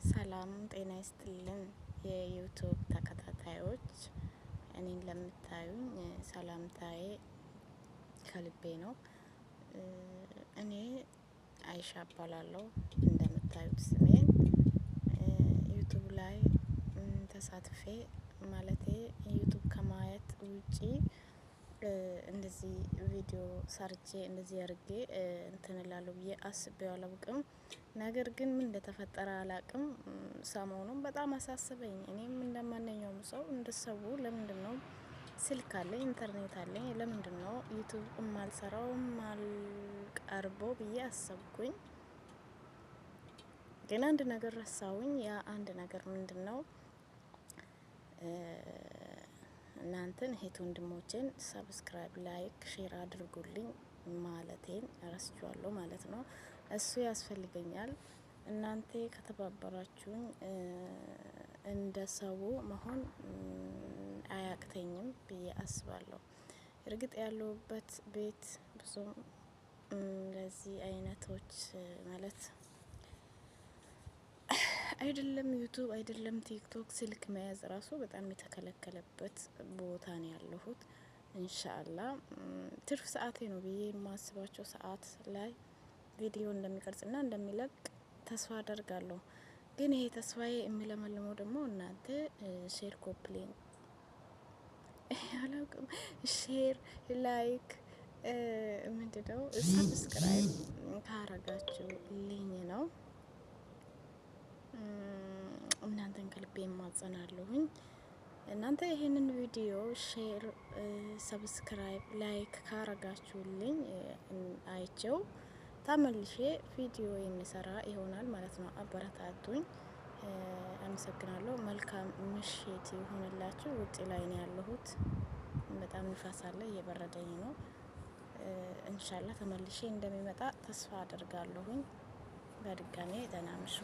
ሰላም ጤና ይስጥልን የ YouTube ተከታታዮች፣ እኔን ለምታዩኝ ሰላምታዬ ከልቤ ነው። እኔ አይሻ እባላለሁ። እንደምታዩት ስሜን YouTube ላይ ተሳትፌ፣ ማለቴ YouTube ከማየት ውጪ እንደዚህ ቪዲዮ ሰርቼ እንደዚህ አርጌ እንትን እላለሁ ብዬ አስቤው አላውቅም። ነገር ግን ምን እንደተፈጠረ አላቅም። ሰሞኑን በጣም አሳስበኝ። እኔም እንደማንኛውም ሰው እንደ ሰው ለምንድን ነው ስልክ አለኝ፣ ኢንተርኔት አለኝ፣ ለምንድን ነው YouTube እማልሰራው ማልቀርበው ብዬ አሰብኩኝ። ግን አንድ ነገር ረሳውኝ። ያ አንድ ነገር ምንድን ነው? እናንተን እህት ወንድሞቼን subscribe፣ like፣ share አድርጉልኝ ማለቴን ረስቼዋለሁ ማለት ነው። እሱ ያስፈልገኛል። እናንተ ከተባበራችሁኝ እንደ ሰው መሆን አያቅተኝም ብዬ አስባለሁ። እርግጥ ያለሁበት ቤት ብዙም ለዚህ አይነቶች ማለት አይደለም፣ YouTube አይደለም TikTok፣ ስልክ መያዝ ራሱ በጣም የተከለከለበት ቦታ ነው ያለሁት። ኢንሻአላ ትርፍ ሰዓቴ ነው ብዬ የማስባቸው ሰዓት ላይ ቪዲዮ እንደሚቀርጽና እንደሚለቅ ተስፋ አደርጋለሁ። ግን ይሄ ተስፋዬ የሚለመልመው ደግሞ እናንተ share፣ copy link አላውቅም፣ share፣ like፣ ምንድነው subscribe ካረጋችሁ ልኝ ነው። እናንተን ከልቤ እማጸናለሁኝ። እናንተ ይሄንን ቪዲዮ share፣ subscribe፣ like ካረጋችሁልኝ አይቼው ተመልሼ ቪዲዮ የሚሰራ ይሆናል ማለት ነው። አበረታቱኝ። አመሰግናለሁ። መልካም ምሽት ይሁንላችሁ። ውጭ ላይ ነው ያለሁት። በጣም ንፋስ አለ፣ እየበረደኝ ነው። ኢንሻአላህ ተመልሼ እንደሚመጣ ተስፋ አደርጋለሁኝ። በድጋሜ ደህና ምሹ።